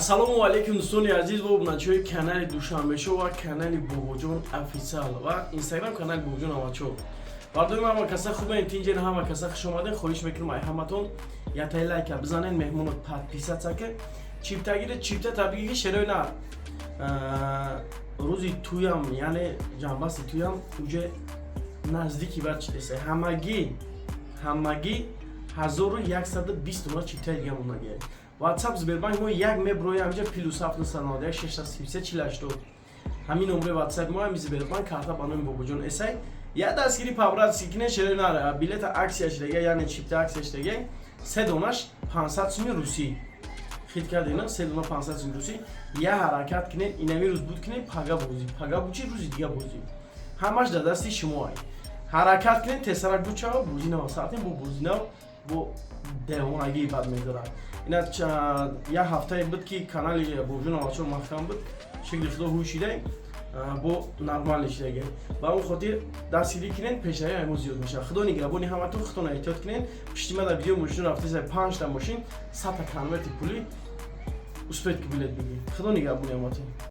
Ассалому алайкум, дӯстони азиз ва обуначиҳои канали Душанбешо ва канали Бобоҷон Официал ва Инстаграм канали Бобоҷон Авачо. Бардои ҳама каса хубен, тинҷен, ҳама каса хуш омаден. Хоҳиш мекунам, ай ҳаматон ятай лайка бизанен, меҳмоно подписаться ки чиптагире чипта табиги ки шерои на рӯзи туям, яъне ҷамбасти туям уже наздики бад чидеса. Ҳамагӣ 1120 дона чиптаи дига мондагиай. WhatsApp Сбербанк мо як меброи ҳамҷа +791 633 48. Ҳамин номраи WhatsApp мо, ҳами Сбербанк, карта ба номи Бобоҷон Эсай. Я дастгири по-братски кине, шерои нара. Билета аксияш дега, яъне чипта аксияш дега, се донаш 500 суми русӣ хит кардина, се дона 500 суми русӣ. Я ҳаракат кине, инами рӯз буд кине, пага бозӣ, пага бучи, рӯзи дига бозӣ, ҳамаш дар дасти шумо ай. Ҳаракат кине, тезтарак бучава, бозӣ нава саатин бо бозӣ нав бо девонагии бад медорад. Ина як ҳафтае буд, ки канали Бобоҷон Авачо маҳкам буд. Шукри Худо, ҳуй шидай, бо нормал шидаги. Ба он хотир дастгирӣ кунед, пешравии мо зиёд мешавад. Худо нигаҳбони ҳаматон, худтон эҳтиёт кунед. Пишти ма дар видео мошин рафтеса, панҷта мошин, 100-та конверти пулӣ, успеть ки билет бигиред. Худо нигаҳбони ҳаматон.